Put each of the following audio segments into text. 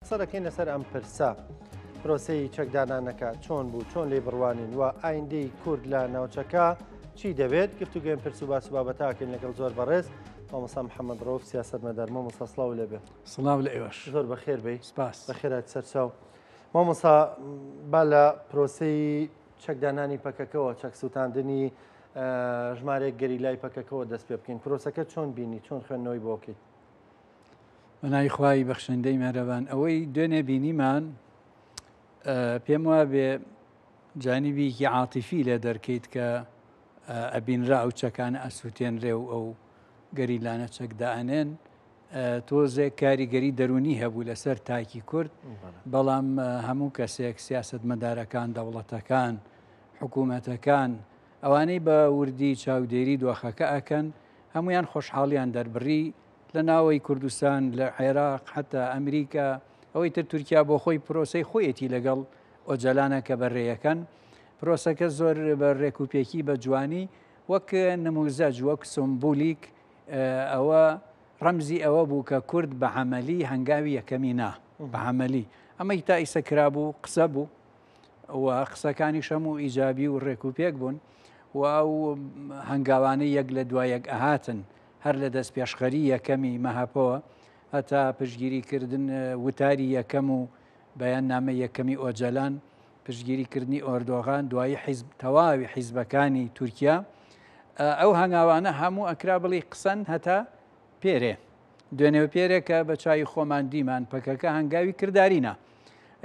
قسە دەکەین لەسەر ئەم پرسە، پرۆسەی چەکدانانەکە چۆن بوو، چۆن لێی بڕوانین و ئایندەی کورد لە ناوچەکە چی دەبێت؟ گفتوگۆی پرس و باس و بابەتاکەین لەگەڵ زۆر بەڕێز مامۆستا محەممەد ڕەوف سیاسەتمەدار. مامۆستا سڵاو لێبێ. سڵاو لە ئێوەش. زۆر بەخێر بێی. سپاس. بەخێرات سەرچاو. مامۆستا با لە پرۆسەی چەکدانانی پەکەکەوە، چەک سووتاندنی ژمارەیەک گەریلای پەکەکەوە دەست پێ بکەین. پرۆسەکە چۆن بینی، چۆن خوێندنەوەی بۆ کەیت؟ بەناوی خوای بەخشندەی مێرەبان. ئەوەی دوێنێ بینیمان پێم وابێ جانبیکی عاتیفی لێ دەرکەیت کە ئەبینرا ئەو چەکانە ئەسووتێنرێ و ئەو گەریلانە چەکدائەنێن، تۆزێک کاریگەری دەرونی هەبوو لەسەر تاکی کورد، بەڵام هەموو کەسێک، سیاسەتمەدارەکان، دەوڵەتەکان، حکوومەتەکان، ئەوانەی بە وردی چاودێری دۆخەکە ئەکەن، هەمویان خۆشحاڵیان دەربڕی لە ناوەی کوردستان، لە عێراق، حتا ئەمریکا، ئەوەی تر تورکیا بۆ خۆی پرۆسەی خۆیەتی لەگەڵ ئۆجەلانە کە بەڕێیەکەن. پرۆسەکە زۆر بە ڕێکوپێکی بە جوانی وەک نموزەج، وەک سمبولیک، ئەوە ڕەمزی ئەوە بوو کە کورد بە عەمەلی هەنگاوی یەکەمی نا، بە عەمەلی. ئەمەی تا ئیسە کرابوو قسە بوو و قسەکانیش هەموو ئیجابی و ڕێکوپێک بوون و ئەو هەنگاوانەی یەک لە دوای یەک ئەهاتن، هەر لە دەست پێشخەری یەکەمی مەهەپەوە هەتا پشتگیری کردن وتاری یەکەم و بەیاننامەی یەکەمی ئۆجەلان، پشتگیری کردنی ئۆردۆغان، دوایی حیزب تەواوی حیزبەکانی تورکیا، ئەو هەنگاوانە هەموو ئەکرا بڵی قسەن هەتا پێرێ، دوێنێ و پێرێ کە بە چاوی خۆمان دیمان پەکەکە هەنگاوی کرداری نا.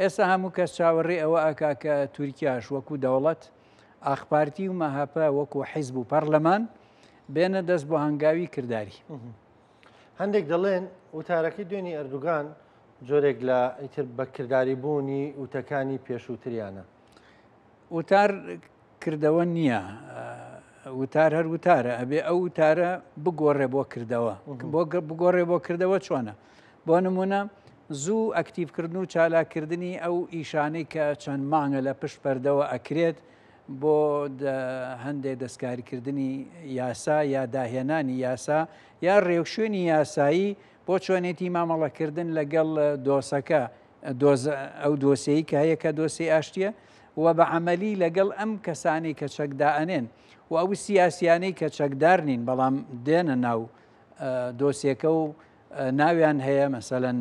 ئێستا هەموو کەس چاوەڕێ ئەوە ئەکا کە تورکیاش وەکو دەوڵەت، ئاخپارتی و مەهەپە وەکو حیزب و پەرلەمان بێنە دەست بۆ هەنگاوی کرداری. هەندێک دەڵێن وتارەکەی دوێنی ئەردوگان جۆرێک لە ئیتر بەکرداری بوونی وتەکانی پێشووتریانە. وتار کردەوە نییە، وتار هەر وتارە، ئەبێ ئەو وتارە بگۆڕێ بۆ کردەوە. بگۆڕێ بۆ کردەوە چۆنە؟ بۆ نمونە زوو ئەکتیڤکردن و چالاککردنی ئەو ئیشانەی کە چەند مانگە لە پشت پەردەوە ئەکرێت بۆ هەندێک دەستکاریکردنی یاسا یا داهێنانی یاسا یا ڕێوشوێنی یاسایی بۆ چۆنێتی مامەڵەکردن لەگەڵ دۆسەکە، ئەو دۆسیەی کە هەیە کە دۆسیەی ئاشتیە و بە عەمەلی لەگەڵ ئەم کەسانەی کە چەکدائەنێن و ئەو سیاسیانەی کە چەکدار نین بەڵام دێنە ناو دۆسیەکە و ناویان هەیە، مەسەلەن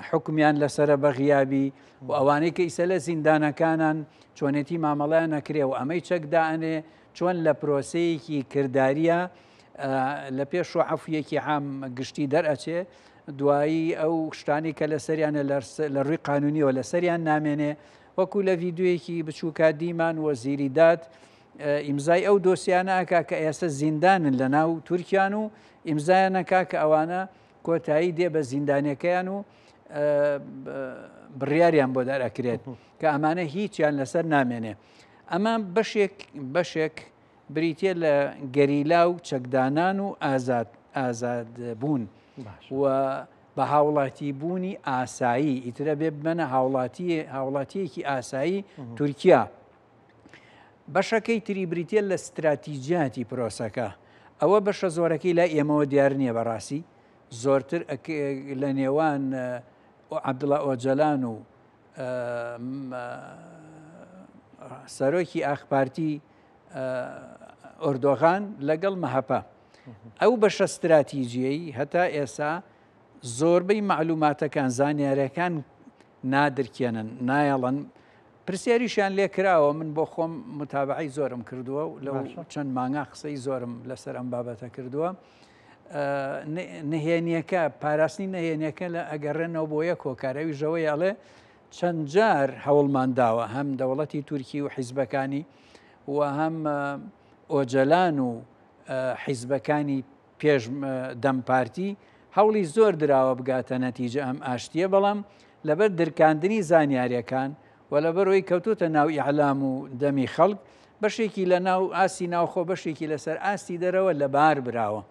حکمیان لەسرە بە غیابی و ئەوانەی کە ئیسە لە زیندانەکانان چۆنێتی مامەڵیان نەکرێ و ئەمەی چەکدائەنێ چۆن لە پرۆسەیەکی کرداریە لە پێش و عەفویەکی عام گشتی دەرئەچێ، دوایی ئەو شتانەی کە لەسەریانە لە ڕووی قانونیەوە لەسەریان نامێنێ، وەکو لە ڤیدیۆیەکی بچووکا دیمان وەزیری داد ئیمزای ئەو دۆسیانە ئەکا کە ئێستا زیندانن لە ناو تورکیان و ئیمزایان ئەکا کە ئەوانە کۆتایی دێ بە زیندانەکەیان و بڕیاریان بۆ دەرئەکرێت کە ئەمانە هیچیان لەسەر نامێنێ. ئەمە بەشێک بەشێک بریتیە لە گەریلا و چەکدانان و ئازاد ئازاد بوون و بە هاوڵاتی بوونی ئاسایی، ئیترە بێ ببەنە هاوڵاتی هاوڵاتیەکی ئاسایی تورکیا. بەشەکەی تری بریتە لە ستراتیجیاتی پرۆسەکە. ئەوە بەشە زۆرەکەی لای ئێمەوە دیار نییە بەڕاستی، زۆرتر لە نێوان عەبدوڵا ئۆجەلان و سەرۆکی ئاخپارتی ئۆردۆغان لەگەڵ مەهەپە. ئەو بەشە ستراتیجیەی هەتا ئێسا زۆربەی مەعلوماتەکان زانیارەکان نادرکێنن نایەڵن پرسیاریشیان لێ کراوە من بۆ خۆم متابعی زۆرم کردووە و لەو چەند مانگا قسەی زۆرم لەسەر ئەم بابەتە کردووە. نهێنیەکە پاراستنی نهێنیەکە لە ئەگەڕێنەوە بۆ یەک هۆکار ئەویش ئەوەیە ئەڵێ چەند جار هەوڵمان داوە هەم دەوڵەتی تورکی و حیزبەکانی و هەم ئۆجەلان و حیزبەکانی پێش دەم پارتی هەوڵی زۆر دراوە بگاتە نەتیجە ئەم ئاشتیە بەڵام لەبەر درکاندنی زانیاریەکان و لەبەرئەوەی کەوتۆتە ناو ئیعلام و دەمی خەڵک، بەشێکی لە ناو ئاستی ناوخۆ بەشێکی لەسەر ئاستی دەرەوە لەبار براوە.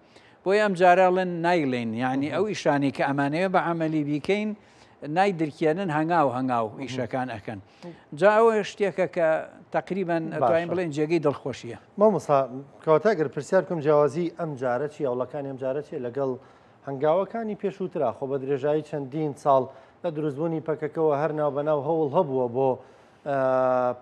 بۆیە ئەم جارە ئەڵێن نایڵێین، یانی ئەو ئیشانەی کە ئەمانەوێ بە عەمەلی بیکەین نایدرکێنن هەنگاو هەنگاو ئیشەکان ئەکەن. جا ئەوە شتێکە کە تەقریبەن ئەتوانین بڵێین جێگەی دڵخۆشییە. مامۆستا کەواتە ئەگەر پرسیار بکەم جیاوازی ئەم جارە چییە، هەوڵەکانی ئەم جارە چییە لەگەڵ هەنگاوەکانی پێشووترا، خۆ بە درێژایی چەندین ساڵ لە دروستبوونی پەکەکەوە هەر ناوبەناو هەوڵ هەبووە بۆ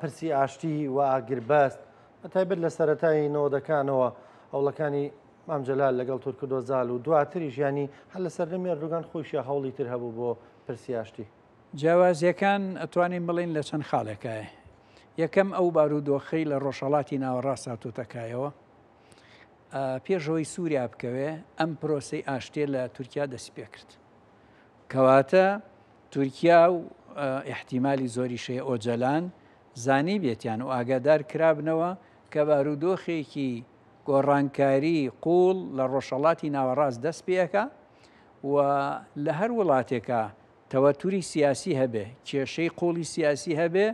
پرسی ئاشتی و ئاگربەست، بەتایبەت لە سەرەتای نەوەدەکانەوە هەوڵەکانی مام جەلال لەگەڵ تورکود ئۆزال و دواتریش یانی هەر لە سەردەمی ئەردۆگان خۆیشیا هەوڵی تر هەبوو بۆ پرسی ئاشتی. جیاوازییەکان ئەتوانین بڵێین لە چەند خاڵێکایە. یەکەم ئەو بارودۆخەی لە ڕۆژهەڵاتی ناوەڕاست هاتۆتە کایەوە. پێش ئەوەی سووریا بکەوێ ئەم پرۆسەی ئاشتیە لە تورکیا دەستی پێکرد. کەواتە تورکیا و ئیحتیمالی زۆریش هەیە ئۆجەلان زانیبێتیان و ئاگادار کرابنەوە کە بارودۆخێکی گۆڕانکاری قووڵ لە ڕۆژهەڵاتی ناوەڕاست دەست پێ ئەکا و لە هەر وڵاتێکا تەوەتوری سیاسی هەبێ، کێشەی قووڵی سیاسی هەبێ،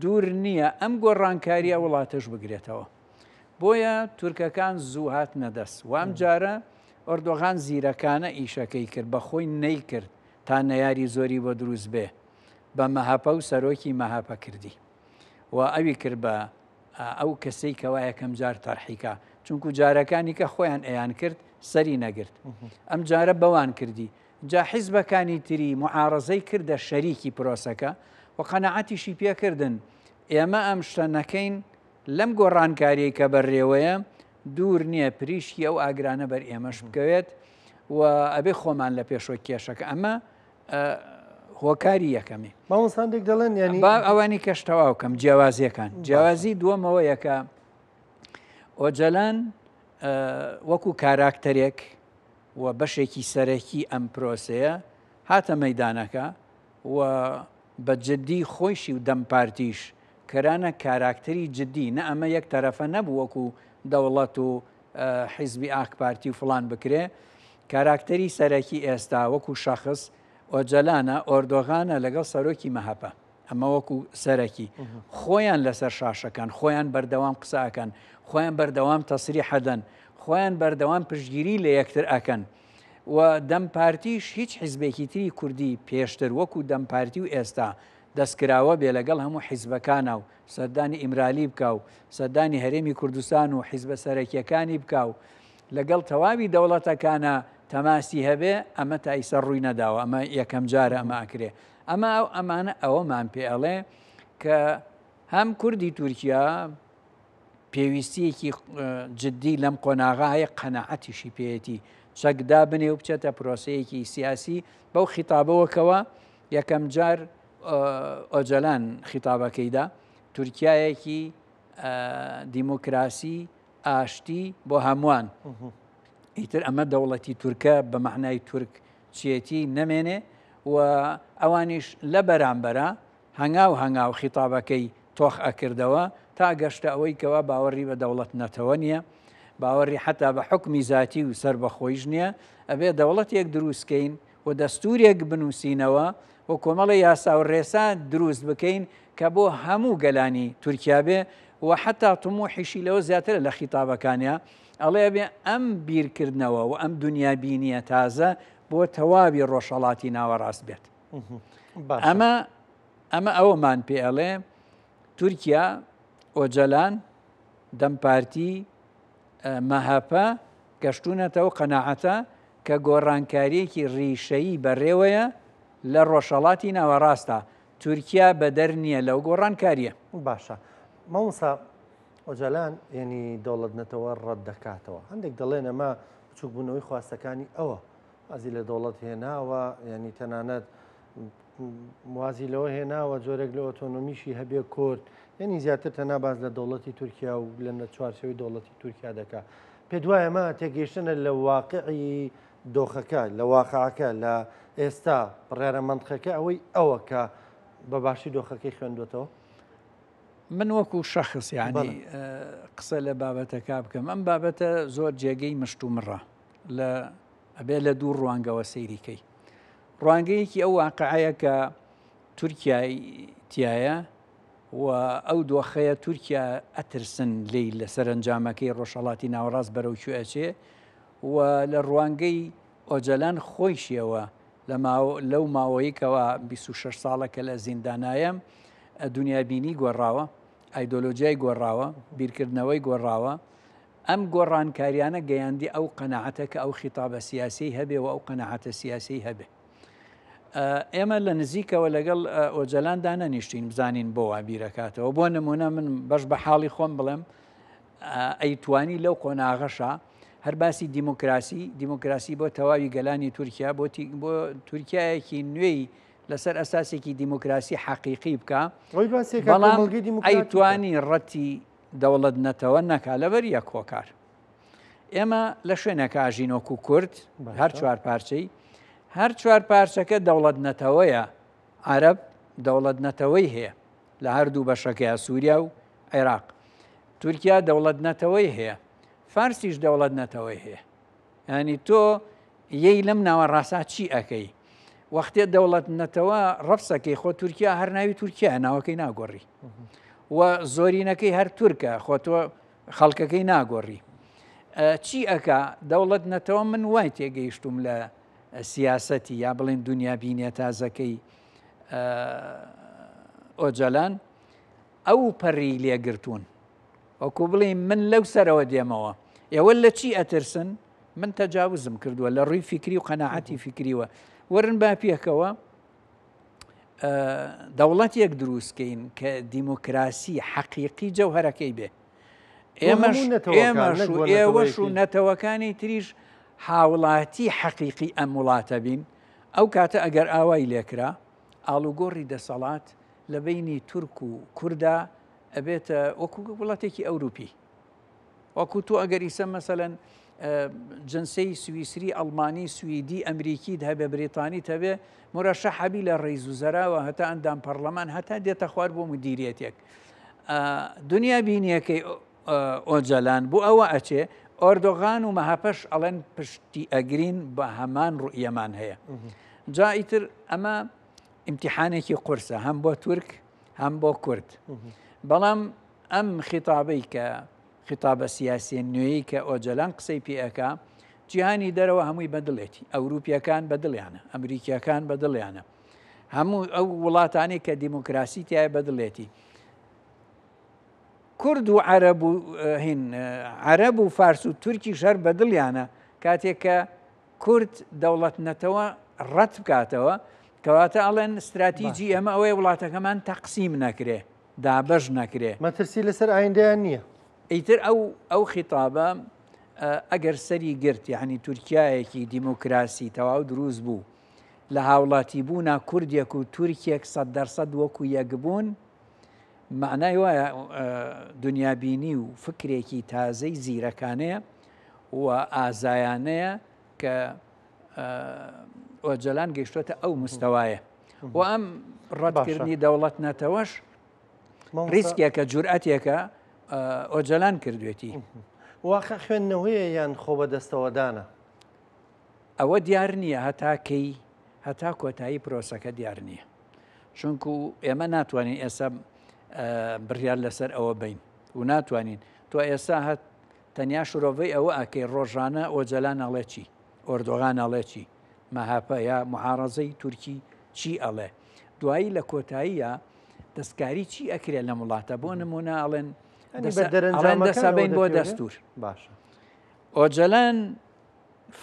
دوور نییە ئەم گۆڕانکارییە وڵاتەش بگرێتەوە. بۆیە تورکەکان زوو هاتنە دەست و ئەم جارە ئۆردۆغان زیرەکانە ئیشەکەی کرد، بە خۆی نەیکرد تا نەیاری زۆری بۆ دروست بێ، بە مەهەپە و سەرۆکی مەهەپە کردی و ئەوی کرد بە ئەو کەسەی کەوا یەکەم جار تەرحی کا، چونکو جارەکانی کە خۆیان ئەیان کرد سەری نەگرت، ئەم جارە بەوان کردی، جا حیزبەکانی تری موعارەزەی کردە شەریکی پرۆسەکە و قەناعەتیشی پێکردن ئێمە ئەم شتە نەکەین لەم گۆڕانکاریەی کە بەرێوەیە دوور نییە پریشکی ئەو ئاگرانە بەر ئێمەش بکەوێت و ئەبێ خۆمان لە پێشۆ کێشەکە ئەمە هۆکاری یەکەمی. مامۆستا هەندێک دەڵێن یانی با ئەوانی کەش تەواو کەم جیاوازیەکان جیاوازی دووەمەوە یەکە ئۆجەلان وەکو کاراکتەرێک و بەشێکی سەرەکی ئەم پرۆسەیە هاتە مەدانەکە و بە جددی خۆیشی و دەم پارتیش کرانە کاراکتەری جددی نە ئەمە یەک تەرەفە نەبوو وەکو دەوڵەت و حیزبی ئاک پارتی و فڵان بکرێ کاراکتەری سەرەکی ئێستا وەکو شەخس ئۆجەلانە ئۆردۆغانە لەگەڵ سەرۆکی مەهەپە ئەمە وەکو سەرەکی خۆیان لەسەر شاشەکان خۆیان بەردەوام قسە ئەکەن خۆیان بەردەوام تەسریح ئەدەن خۆیان بەردەوام پشتگیری لە یەکتر ئەکەن و دەم پارتیش هیچ حیزبێکی تری کوردی پێشتر وەکو دەم پارتی و ئێستا دەستکراوە بێ لەگەڵ هەموو حیزبەکانا و سەردانی ئیمرالی بکا و سەردانی هەرێمی کوردستان و حیزبە سەرەکیەکانی بکا و لەگەڵ تەواوی دەوڵەتەکانا تەماسی هەبێ ئەمە تا ئیسە ڕووی نەداوە ئەمە یەکەم جارە ئەمە ئەکرێ ئەمە ئەو ئەمانە ئەوەمان پێ ئەڵێ کە هەم کوردی تورکیا پێویستیەکی جددی لەم قۆناغا هەیە قەناعەتیشی پێیەتی چەک دابنێ و بچێتە پرۆسەیەکی سیاسی بەو خیتابەوەکەوە یەکەم جار ئۆجەلان خیتابەکەیدا تورکایەکی دیموکراسی ئاشتی بۆ هەمووان ئیتر ئەمە دەوڵەتی تورکە بە مەعنای تورک چیەتی نەمێنێ و ئەوانیش لە بەرامبەرە هەنگاو هەنگاو خیتابەکەی تۆخ ئەکردەوە تا گەشتە ئەوەی کەوا باوەڕی بە دەوڵەت نەتەوە نیە، باوەڕی حەتا بە حوکمی زاتی و سەربەخۆیش نیە، ئەبێ دەوڵەتێک دروست کەین و دەستورێک بنوسینەوە و کۆمەڵێ یاسا و ڕێسا دروست بکەین کە بۆ هەموو گەلانی تورکیا بێ و حەتا تموحیشی لەوە زیاترە لە خیتابەکانیا ئەڵێ ئەبێ ئەم بیرکردنەوە و ئەم دونیابینیە تازە بۆ تەواوی ڕۆژهەڵاتی ناوەڕاست بێت. ئەمە ئەمە ئەوەمان پێ ئەڵێ تورکیا ئۆجەلان دەم پارتی مەهەپە گەشتونەتەوە قەناعەتە کە گۆڕانکاریەکی ڕیشەیی بەڕێوەیە لە ڕۆژهەڵاتی ناوەڕاستە تورکیا بەدەر نییە لەو گۆڕانکاریە. باشە مامۆستا ئۆجالان یعنی دەوڵەت نەتەوە ڕەت دەکاتەوە هەندێک دەڵێن ئەمە بچووکبوونەوەی خواستەکانی ئەوە وازی لە دەوڵەت هێناوە ینی تەنانەت وازی لەوە هێناوە جۆرێک لە ئۆتۆنۆمیشی هەبێ کورد یعنی زیاتر تەنا باز لە دەوڵەتی تورکیا و لە چوارچەوەی دەوڵەتی تورکیا دەکا پێ دوایە ئەمە تێگەیشتنە لە واقعی دۆخەکە لە واقعەکە لە ئێستا بڕیارە مەنتقەکە ئەوەی ئەوە کە بە باشی دۆخەکەی خوێندوێتەوە من وەکو شەخس یعنی قسە لە بابەتەکە بکەم ئەم بابەتە زۆر جێگەی مشتومڕە لە ئەبێ لە دوو ڕوانگەوە سەیری کەی. ڕوانگەیەکی ئەو واقعەیە کە تورکیای تایە و ئەو دۆخەیە تورکیا ئەترسن لێی لە سەرەنجامەکەی ڕۆژهەڵاتی ناوەڕاست بەرەو کوێ ئەچێ و لە ڕوانگەی ئۆجەلان خۆیشیەوە لە لەو ماوەیە کەوا 26 ساڵە کە لە زیندانایە دنیابینی گۆڕاوە ئایدۆلۆژیای گۆڕاوە بیرکردنەوەی گۆڕاوە ئەم گۆڕانکاریانە گەیاندی ئەو قەناعەتە کە ئەو خیتابە سیاسیەی هەبێ و ئەو قەناعەتە سیاسیەی هەبێ. ئێمە لە نزیکەوە لەگەڵ ئۆجەلان دانەنیشتین بزانین بۆ وا بیرەکاتەوە. بۆ نمونە من بەش بە حاڵی خۆم بڵێم ئەیتوانی لەو قۆناغەشا هەر باسی دیموکراسی، دیموکراسی بۆ تەواوی گەلانی تورکیا، بۆ تورکیایەکی نوێی لەسەر ئەساسێکی دیموکراسی حەقیقی بکا، بەڵام ئەیتوانی ڕەتی دەوڵەت نەتەوە نەکا لەبەر یەک هۆکار. ئێمە لە شوێنێکا ئەژین وەکو کورد هەر چوار پارچەی هەر چوار پارچەکە دەوڵەت نەتەوەیە عەرەب دەوڵەت نەتەوەی هەیە لە هەردوو بەشەکەی سووریا و عێراق تورکیا دەوڵەت نەتەوەی هەیە فارسیش دەوڵەت نەتەوەی هەیە ینی تۆ یەی لەم ناوە ڕاسا چی ئەەکەی وەختێ دەوڵەت نەتەوە ڕفسەکەی خۆ تورکیا هەر ناوی تورکیا ناوەکەی ناگۆڕی و زۆرینەکەی هەر تورکە خۆ تۆ خەڵکەکەی ناگۆڕی چی ئەکا دەوڵەت نەتەوە من وای تێگەیشتوم لە سیاسەتی یا بڵێن دنیا بینیە تازەکەی ئۆجەلان ئەو پەڕی لێگرتوون وەکو بڵێ من لەو سەرەوە دێمەوە ئێوە لە چی ئەترسن من تەجاوزم کردووە لە ڕووی فیکری و قەنەعەتی فیکریوە وەرن با پێکەوە دەوڵەتێک دروستکەین کە دیموکراسی حەقیقی جەوهەرەکەی بێ ئێمەش ئێمەش و ئێوەش و نەتەوەکانی تریش هاوڵاتی حەقیقی ئەم وڵاتە بین ئەو کاتە ئەگەر ئاوای لێکرا ئاڵوگۆڕی دەسەڵات لە بینی تورک و کوردا ئەبێتە وەکو وڵاتێکی ئەوروپی وەکو تۆ ئەگەر ئیسە مەسەلەن جنسەی سویسری ئەڵمانی سویدی ئەمریکیت هەبێ بریتانیت هەبێ مرەشەح هەبی لە ڕیز و زەراوە هەتا ئەندام پەڕلەمان هەتا دێتە خوار بۆ مدیریەتێک دنیا بینیەکەی ئۆجەلان بۆ ئەوە ئەچێ ئۆردۆغان و مەهەپەش ئەڵێن پشتی ئەگرین بە هەمان ڕوئیەمان هەیە جا ئیتر ئەمە ئیمتیحانێکی قورسە هەم بۆ تورک هەم بۆ کورد بەڵام ئەم خیتابەی کە خیتابە سیاسیە نوێی کە ئۆجەلان قسەی پێ ئەکا، جیهانی دەرەوە هەمووی بە دڵێتی، ئەوروپیەکان بە دڵیانە، ئەمریکیەکان بە دڵیانە، هەموو ئەو وڵاتانەی کە دیموکراسی تایە بە دڵێتی. کورد و عەرەب و هین عەرەب و فارس و تورکیش هەر بە دڵیانە کاتێک کە کورد دەوڵەت نەتەوە ڕەت بکاتەوە کەواتە ئەڵێن ستراتیجی ئێمە ئەوەیە وڵاتەکەمان تەقسیم نەکرێ. دابەش نەکرێ. مەترسی لەسەر ئایندەیان نییە. ئیتر ئەو ئەو خیتابە ئەگەر سەری گرت یەعنی تورکیایەکی دیموکراسی تەواو دروست بوو لە هاوڵاتی بوونا کوردێک و تورکێک 100% وەکو یەک بوون مەعنای وایە دنیابینی و فکرێکی تازەی زیرەکانەیە و ئازایانەیە کە ئۆجەلان گەیشتۆتە ئەو مستەوایە و ئەم ڕەتکردنی دەوڵەت نەتەوەش ریسکێکە جورئەتێکە ئۆجەلان کردوێتی. واقع خوێندنەوەیە یان خۆ بەدەستەوەدانە؟ ئەوە دیار نییە هەتا کەی هەتا کۆتایی پرۆسەکە دیار نییە چونکو ئێمە ناتوانین ئێستا بڕیار لەسەر ئەوە بین و ناتوانین تۆ ئێستا هەت تەنیا شرۆڤەی ئەوە ئەکەی ڕۆژانە ئۆجەلان ئەڵێ چی ئۆردۆغان ئەڵێ چی مەهەپە یا معارەزەی تورکی چی ئەڵێ دوایی لە کۆتاییە دەستکاری چی ئەکرێ لەم وڵاتە بۆ نمونە ئەڵێن دەسەبین بۆ دەستور باشە ئۆجەلان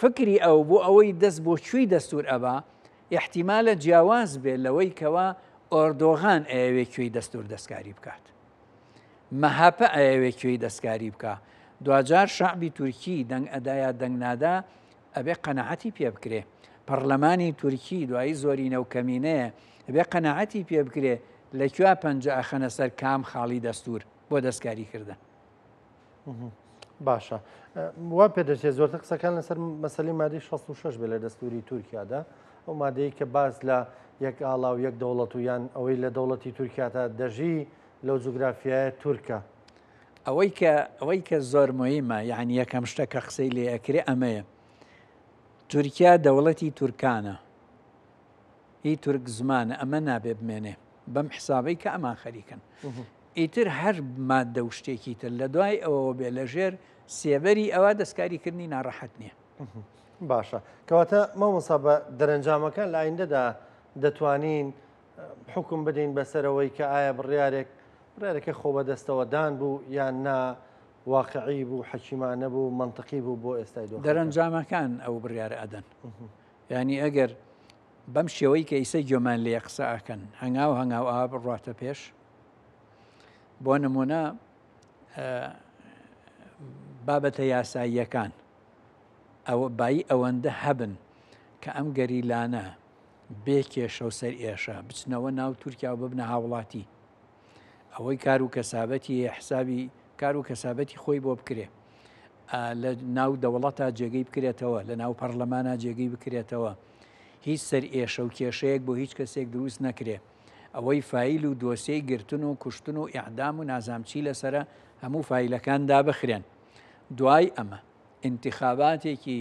فکری ئەو بۆ ئەوەی دەست بۆ کوێی دەستور ئەبا احتیمالە جیاواز بێ لەوەی کەوا ئۆردۆغان ئەیەوێ کوێی دەستور دەستکاری بکات مەهەپە ئەیەوێ کوێی دەستکاری بکا دواجار شەعبی تورکی دەنگ ئەدا یا دەنگ نادا ئەبێ قەناعەتی پێ بکرێ پەڕلەمانی تورکی دوایی زۆرینە و کەمینەیە ئەبێ قەناعەتی پێ بکرێ لە کوێ پەنجە ئەخەنە سەر کام خاڵی دەستور بۆ دەستکاری کردن. باشە وا پێدەچێت زۆرتر قسەکان لەسەر مەسەلەی مادەی 66 بێ لە دەستوری تورکیادا ئەو مادەی کە باس لە یەک ئاڵا و یەک دەوڵەت و یان ئەوەی لە دەوڵەتی تورکیاتا دەژی لەو جوگرافیایە تورکە. ئەوەی کە ئەوەی کە زۆر مهمە یعنی یەکەم شتە کە قسەی لێ ئەکرێ ئەمەیە تورکیا دەوڵەتی تورکانە هی تورک زمانە ئەمە نابێ بمێنێ بەم حسابەی کە ئەمان خەریکن ئیتر هەر مادە و شتێکی تر لە دوای ئەوەوە بێ لەژێر سێبەری ئەوە دەستکاریکردنی ناڕەحەت نییە. باشە کەواتە مامۆستا بە دەرەنجامەکان لە ئایندەدا دەتوانین حوکم بدەین بەسەرەوەی کە ئایا بڕیارێک بڕیارەکە خۆ بەدەستەوەدان بوو یان نا واقعی بوو حەکیمانە بوو مەنتقی بوو بۆ ئێستای دۆخەکە؟ دەرەنجامەکان ئەو بڕیارە ئەدەن. یانی ئەگەر بەم شێوەی کە ئیسە گوێمان لێ قسە ئەکەن هەنگاو هەنگاو ئاوا بڕواتە پێش بۆ نمونە بابەتە یاساییەکان ئەوە بایی ئەوەندە هەبن کە ئەم گەریلانە بێ کێشە و سەر ئێشە بچنەوە ناو تورکیا و ببنە هاوڵاتی ئەوەی کار و کەسابەتی حسابی کار و کەسابەتی خۆی بۆ بکرێ لە ناو دەوڵەتا جێگەی بکرێتەوە لە ناو پەرلەمانە جێگەی بکرێتەوە هیچ سەر ئێشە و کێشەیەک بۆ هیچ کەسێک دروست نەکرێ ئەوەی فایل و دۆسیەی گرتن و کوشتن و ئیعدام و نازام چی لەسەرە هەموو فایلەکان دابخرێن دوای ئەمە ئینتخاباتێکی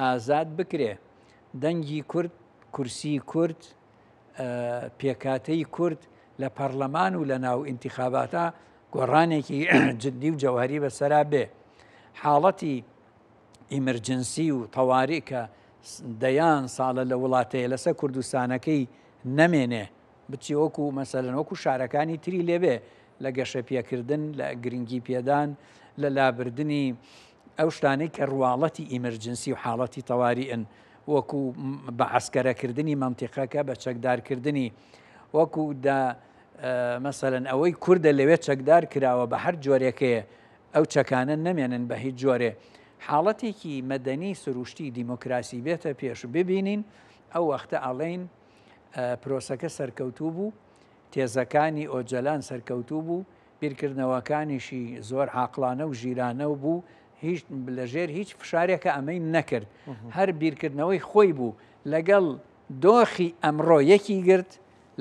ئازاد بکرێ دەنگی کورد کورسی کورد پێکاتەی کورد لە پەرلەمان و لە ناو ئینتخاباتە گۆڕانێکی جددی و جەوهری بەسەرا بێ حاڵەتی ئیمرجنسی و تەواری کە دەیان ساڵە لە وڵاتەیە لەسەر کوردستانەکەی نەمێنێ بچی وەکو مەسەلەن وەکو شارەکانی تری لێبێ لە گەشە پێکردن لە گرنگی پێدان لە لابردنی ئەو شتانەی کە ڕواڵەتی ئیمرجنسی و حاڵەتی تەواریئن وەکو بە عسکەرەکردنی مەنتیقەکە بە چەکدارکردنی وەکو دا مەسەلەن ئەوەی کوردە لەوێ چەکدار کراوە بە هەر جۆرێکەیە ئەو چەکانە نەمێنن بە هیچ جۆرێ حاڵەتێکی مەدەنی سروشتی دیموکراسی بێتە پێش ببینین ئەو وەختە ئەڵێین پرۆسەکە سەرکەوتوو بوو، تێزەکانی ئۆجەلان سەرکەوتوو بوو، بیرکردنەوەکانیشی زۆر عاقڵانە و ژیرانە و بوو، هیچ لەژێر هیچ فشارێکە ئەمەی نەکرد، هەر بیرکردنەوەی خۆی بوو، لەگەڵ دۆخی ئەمڕۆ یەکی گرت،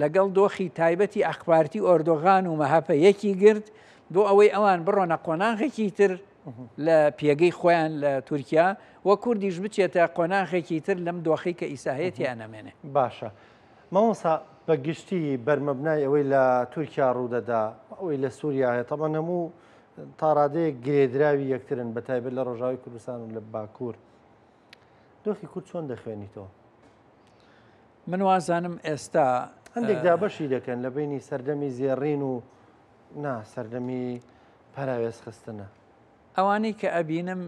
لەگەڵ دۆخی تایبەتی ئاکپارتی ئۆردۆغان و مەهەپە یەکی گرت، بۆ ئەوەی ئەوان بڕۆنە قۆناغێکی تر لە پێگەی خۆیان لە تورکیا و کوردیش بچێتە قۆناغێکی تر لەم دۆخەی کە ئیسا هەیە تیا نەمێنێ. باشە مامۆستا بە گشتی بەرمەبنای ئەوەی لە تورکیا ڕوودەدا ئەوەی لە سووریا هەیە تەبەن هەموو تاڕادەیەک گرێدراوی یەکترن بە تایبەت لە ڕۆژاوی کوردستان و لە باکوور دۆخی کورد چۆن دەخوێنیتەوە؟ من وازانم ئێستا هەندێک دابەشی دەکەن لە بینی سەردەمی زێڕین و نا سەردەمی پەراوێز خستنە. ئەوانەی کە ئەبینم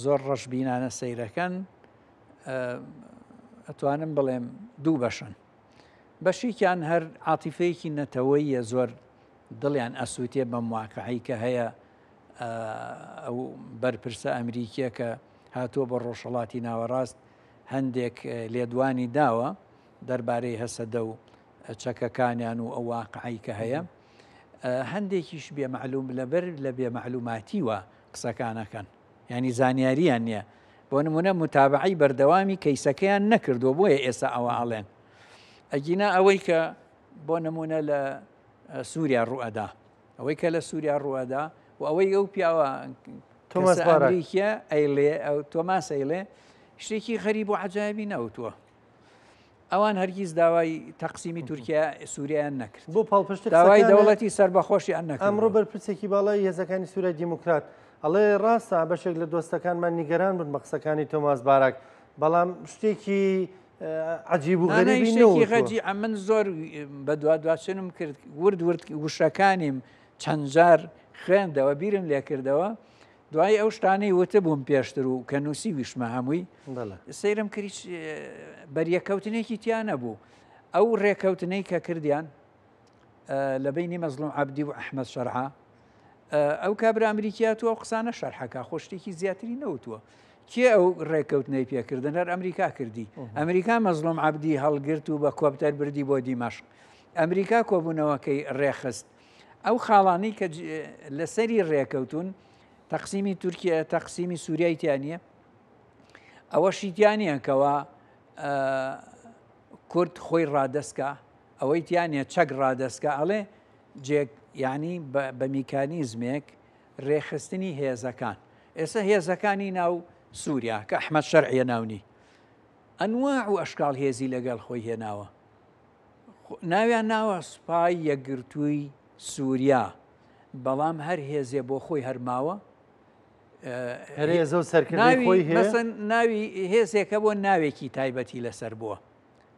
زۆر ڕەشبینانە سەیرەکەن ئەتوانم بڵێم دوو بەشن بەشێکیان هەر عاتیفەیەکی نەتەوەیە زۆر دڵیان ئەسووتێ بەم واقعی کە هەیە ئەو بەرپرسە ئەمریکیە کە هاتووە بە ڕۆژهڵاتی ناوەڕاست هەندێک لێدوانی داوە دەربارەی هەسەدە و چەکەکانیان و ئەو واقعی کە هەیە هەندێکیش بێ مەعلوم لەبەر لە بێ مەعلوماتیوە قسەکانەکەن ینی زانیاریان نییە بۆ نمونە متابعی بەردەوامی کەیسەکەیان نەکردووە بۆیە ئێستا ئەوە ئاڵێن ئەگینا ئەوەی کە بۆ نمونە لە سووریا ڕوئەدا ئەوەی کە لە سووریا ڕوئەدا و ئەوەی ئەو پیاوە تۆماس ئەمریکیە ئەیڵێ ئەو تۆماس ئەیڵێ شتێکی غەریب و عجایبی نەوتووە ئەوان هەرگیز داوای تەقسیمی تورکیا سووریایان نەکرد. بۆ پاڵپشتی داوای دەوڵەتی سەربەخۆشیان نەکرد. ئەمڕۆ بەرپرسێکی باڵای هێزەکانی سووریای دیموکرات ئەڵێ ڕاستە بەشێک لە دۆستەکانمان نیگەران بوون بە قسەکانی تۆماس باراک، بەڵام شتێکی عەجیب و غەریبی شتێکی غەجی ئەمن زۆر بەدوادواچنم کرد ورد ورد وشەکانیم چەند جار خوێندەوە بیرم لێکردەوە دوای ئەو شتانەی وتبووم پێشتر و کە نووسیویشمە هەمووی سەیرم کرد هیچ بەریەککەوتنێکی تیا نەبوو ئەو ڕێکەوتنەی کە کردیان لە بینی مەزلوم عەبدی و ئەحمەد شەرعا ئەو کابرا ئەمریکیا تو ئەو قسانە شەرحەکە خۆشتێکی زیاتری نەوتووە کێ ئەو ڕێککەوتنەی پێکردن هەر ئەمریکا کردی ئەمریکا مەزلوم عەبدی هەڵگرت و بە کۆپتەر بردی بۆ دیمەشق ئەمریکا کۆبوونەوەکەی ڕێخست ئەو خاڵانەی کە لەسەری ڕێکەوتون تەقسیمی تورکیا تەقسیمی سووریای تیا نییە ئەوەشی تیا نییە کەوا کورد خۆی ڕادەستکە ئەوەی تیا نییە چەک ڕادەستکە ئەڵێ جێک ینی بە میکانیزمێک ڕێخستنی هێزەکان ئێستا هێزەکانی ناو سووریا کە ئەحمەد شەرعە ناونی ئەنواع و ئەشکال هێزی لەگەڵ خۆی هێناوە ناویان ناوە سوپای یەکگرتووی سووریا، بەڵام هەر هێزێ بۆ خۆی هەر ماوە. هەر هێزە و سەرکردەی خۆی هەیە؟ مەسەن ناوی هێزێکە بۆ ناوێکی تایبەتی لەسەر بووە،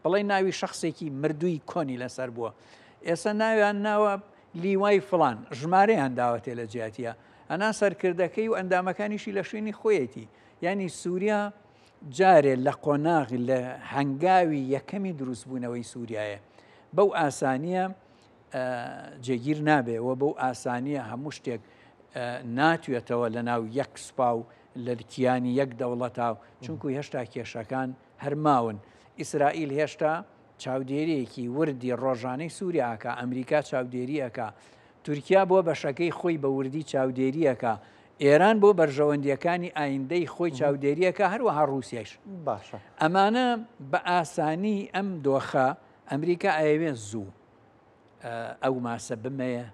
بڵێ ناوی شخصێکی مردووی کۆنی لەسەر بووە. ئێستا ناویان ناوە لیوای فڵان، ژمارەیان داوەتێ لە جیاتیە. ئەنا سەرکردەکەی و ئەندامەکانیشی لە شوێنی خۆیەتی. یانی سووریا جارێ لە قۆناغ لە هەنگاوی یەکەمی دروستبوونەوەی سووریایە بەو ئاسانیە جێگیر نابێ و بەو ئاسانیە هەموو شتێک ناتوێتەوە لە ناو یەک سوپا و لە کیانی یەک دەوڵەتا و چونکو هێشتا کێشەکان هەر ماون. ئیسرائیل هێشتا چاودێرییەکی وردی ڕۆژانەی سووریا ئەکا، ئەمریکا چاودێری ئەکا، تورکیا بۆ بەشەکەی خۆی بە وردی چاودێری ئەکا، ئێران بۆ بەرژەوەندییەکانی ئایندەی خۆی چاودێری ئەکا، هەروەها ڕووسیایش. باشە. ئەمانە بە ئاسانی ئەم دۆخە ئەمریکا ئەیەوێ زوو ئەو ماسە بمەیە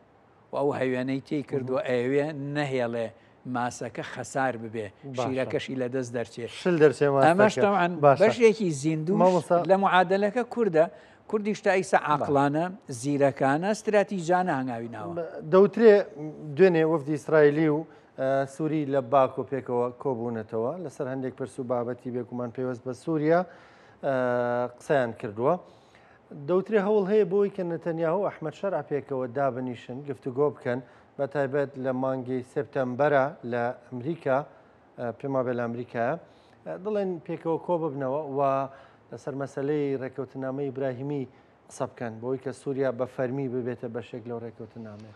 و ئەو هەوێنەی تێی کردووە ئەیەوێ نەهێڵێ ماسەکە خەسار ببێ شیرەکەشی لە دەست دەرچێ شل دەرچێ ئەمەش تەوان بەشێکی زیندوو لە معادلەکە کوردە کوردیش تا ئیسا عاقڵانە زیرەکانە ستراتیجانە هەنگاوی ناوە. دەوترێ دوێنێ وەفدی ئیسرائیلی و سووری لە باکۆ پێکەوە کۆبوونەتەوە لەسەر هەندێک پرس و بابەتی بێگومان پەیوەست بە سووریا قسەیان کردووە. دەوترێ هەوڵ هەیە بۆی کە نەتەنیاهۆ و ئەحمەد شەرع پێکەوە دابنیشن گفتوگۆ بکەن بە تایبەت لە مانگی سێپتەمبەرە لە ئەمریکا پێم وابێ لە ئەمریکایە دەڵێن پێکەوە کۆ ببنەوە و لەسەر مەسلەی ڕێککەوتنامەی ئیبراهیمی قسە بکەن بۆی کە سووریا بە فەرمی ببێتە بەشێک لەو ڕێککەوتنامەیە.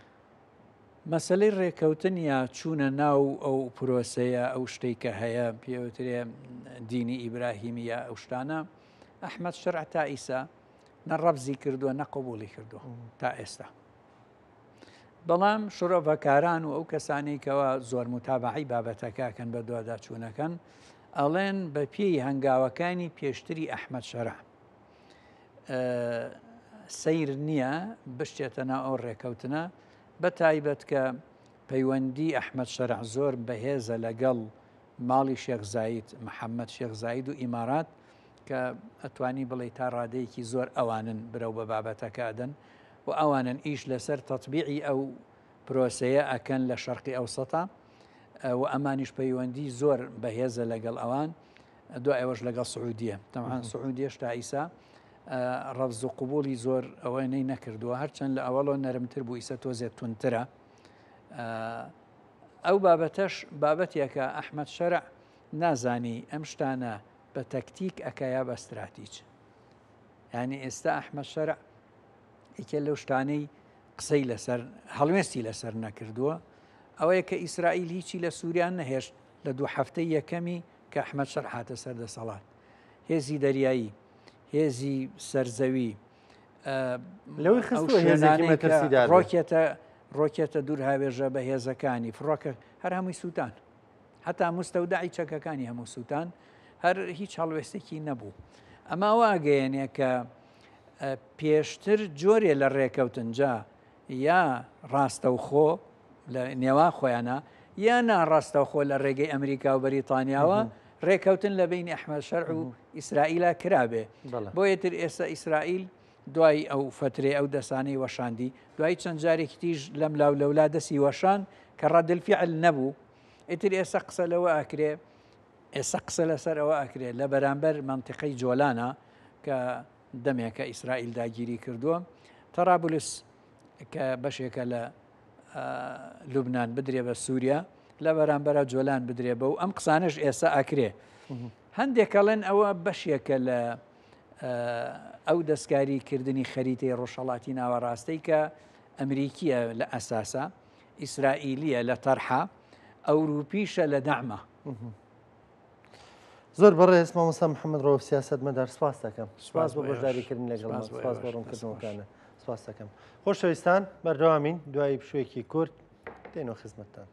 مەسەلەی ڕێکەوتن یا چوونە ناو ئەو پرۆسەیە ئەو شتەی کە هەیە پێوترێ دینی ئیبراهیمی یا ئەو شتانە ئەحمەد شەرع تا ئیسا نە ڕەفزی کردووە نە قبوڵی کردووە تا ئێستا بەڵام شرۆڤەکاران و ئەو کەسانەی کەوا زۆر متابعی بابەتەکەکەن بە دواداچوونەکەن ئەڵێن بە پێی هەنگاوەکانی پێشتری ئەحمەد شەرع سەیر نییە بشتێتە ناو ئەو ڕێکەوتنە بە تایبەت کە پەیوەندی ئەحمەد شەرع زۆر بەهێزە لەگەڵ ماڵی شێخ زاید، محەمەد شێخ زاید و ئیمارات کە ئەتوانی بڵێی تا ڕادەیەکی زۆر ئەوانن برەو بە بابەتەکە ئەدەن و ئەوانن ئیش لەسەر تەتبیعی ئەو پرۆسەیە ئەکەن لە شەرقی ئەوسەتا و ئەمانیش پەیوەندی زۆر بەهێزە لەگەڵ ئەوان دوای ئەوەش لەگەڵ سعودیە تەمان سعودیەش تا ئیسا ڕەفز و قوبولی زۆر ئەوەی نەی نەکردووە هەرچەند لە ئەوەڵۆ نەرمتر بوو ئیسە تۆزێت تونترە ئەو بابەتەش بابەتێکە ئەحمەد شەرع نازانی ئەم شتانە بە تەکتیک ئەکا یا بە ستراتیج. یانی ئێستا ئەحمەد شەرع یەکێ لەو شتانەی قسەی لەسەر هەڵوێستی لەسەر نەکردووە ئەوەیە کە ئیسرائیل هیچی لە سووریان نەهێشت لە دوو هەفتەی یەکەمی کە ئەحمەد شەرع هاتە سەر دەسەڵات هێزی دەریایی هێزی سەرزەوی لەوەی خستووە هێزێکی مەترسیدار بێت. ڕۆکێتە ڕۆکێتە دوور هاوێژە بە هێزەکانی فڕۆکە هەر هەمووی سووتان هەتا مستەودەعی چەکەکانی هەموو سووتان هەر هیچ هەڵوێستێکی نەبوو ئەمە وا گەیەنێ کە پێشتر جۆرێ لە ڕێکەوتن جا یا ڕاستەوخۆ لە نێوان خۆیانە یا ناڕاستەوخۆ لە ڕێگەی ئەمریکا و بەریتانیاوە ڕێکەوتن لە بینی ئەحمەد شەرع و ئیسرائیلا کرابێ بۆیە تر ئێستا ئیسرائیل دوای ئەو فترێ ئەو دەسانەی وەشاندی دوای چەند جارێکی تیژ لەم لاو لەولا دەسی وەشان کە ڕەدلفعل نەبوو ئیتر ئێستا قسە لەوە ئەکرێ ئێستا قسە لەسەر ئەوە ئەکرێ لە بەرامبەر منتیقەی جۆلانە کە دەمێکە ئیسرائیل داگیری کردووە تەرابلس کە بەشێکە لە لوبناان بدرێ بە سووریا لە بەرامبەرە جۆلان بدرێ بە و ئەم قسانش ئێستا ئەکرێ هەندێک ئەڵێن ئەوە بەشێکە لە ئەو دەستکاری کردنی خەریتەی ڕۆژهەڵاتی ناوەڕاستەی کە ئەمریکیە لە ئەساسە ئیسرائیلیە لە تەرحە ئەوروپیشە لە دەعمە. زۆر بەڕێز مامۆستا محەممەد ڕەوف سیاسەتمەدار سپاس دەکەم سپاس بۆ بەشداریکردن لەگەڵمان سپاس بۆ ڕوونکردنەوەکانە سپاس دەکەم خۆشەویستان بەردەوامین دوای پشوویەکی کورت دێنەوە خزمەتتان.